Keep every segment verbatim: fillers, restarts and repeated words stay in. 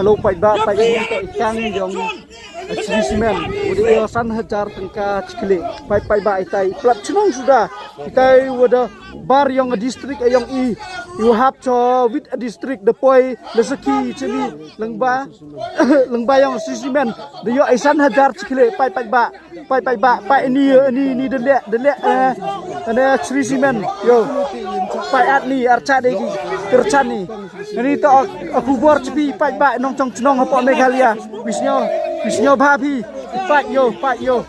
Hello, paidbah, paidbah, ito i kang yong, eh, Shree Cement. Udah iyo san hajar tengka chikli. Paid, paidbah, itai plat chnong suda. Itai udah bar yong district, eh, yong i. Iwa hap cho wit district da poi la saki chini lengba. Lengba yong Shree Cement. Da iyo i san hajar chikli. Paid, paidbah. Paid, paidbah, paid ini, ini, ini delek, delek, eh, ini Shree Cement, yo. Paid at ni, archa degi, kercha ni. Ini to, aku bor cepi, paidbah, nongchong chnong hapoh Meghalaya. Wisnyo, wisnyo bha phi, paid yo, paid yo.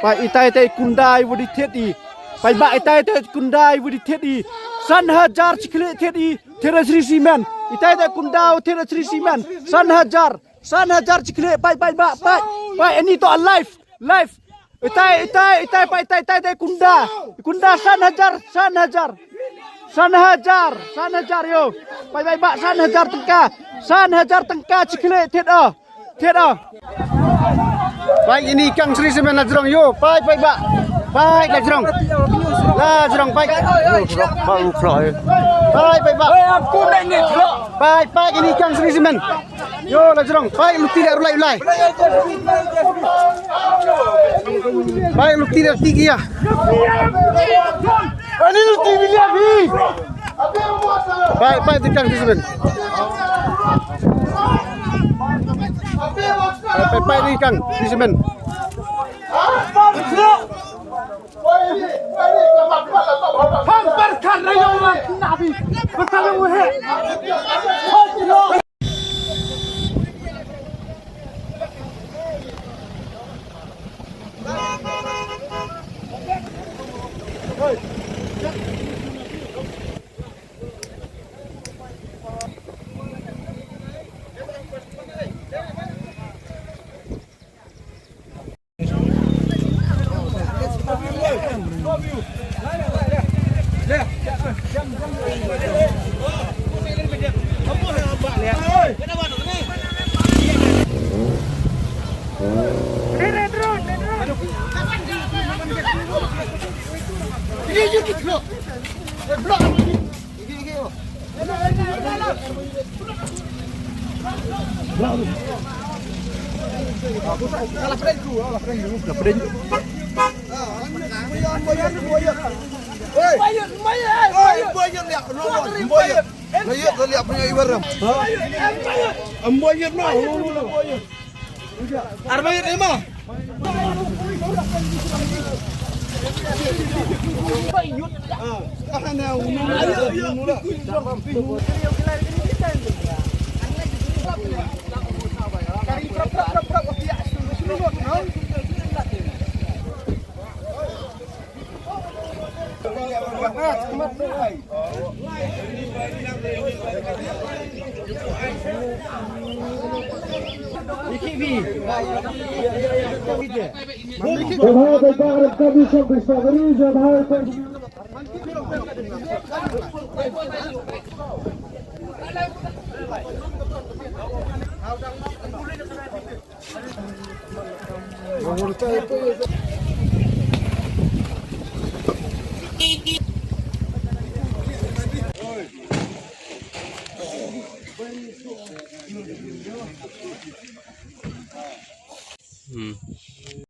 Paid, itai itai kunda i wadi thied i. Paidbah, itai itai kunda i wadi thied i. San hajar chikli thied i. Thied da Shree Cement. Itai itai kunda thied da Shree Cement. San hajar. San hajar chikli. Paid, paidbah, paid. Paid, ini to alive. Live. Itai, itai, itai, paid, itai, itai, itai kunda. Kunda san hajar, san hajar. San hajar, san hajar yo. Paid, paidbah, san hajar tengka. San hajar tengka chikli thied o. Thied o. Paid, ini kang Shree Cement la jrong yo. Paid, paidbah. Paid la jrong. La jrong, paid. Paid, paidbah. Paid, paid, ini kang Shree Cement. Yo, la jrong. Paid, luti leh rulai ulai. Paid, luti leh ti kia. Ani luti bilia bi. Paid, paid, ti kang Shree Cement. Paid, paid, paid, ti kang Shree Cement. Pam perkara yang nabi. Perkara muhe. Hmm.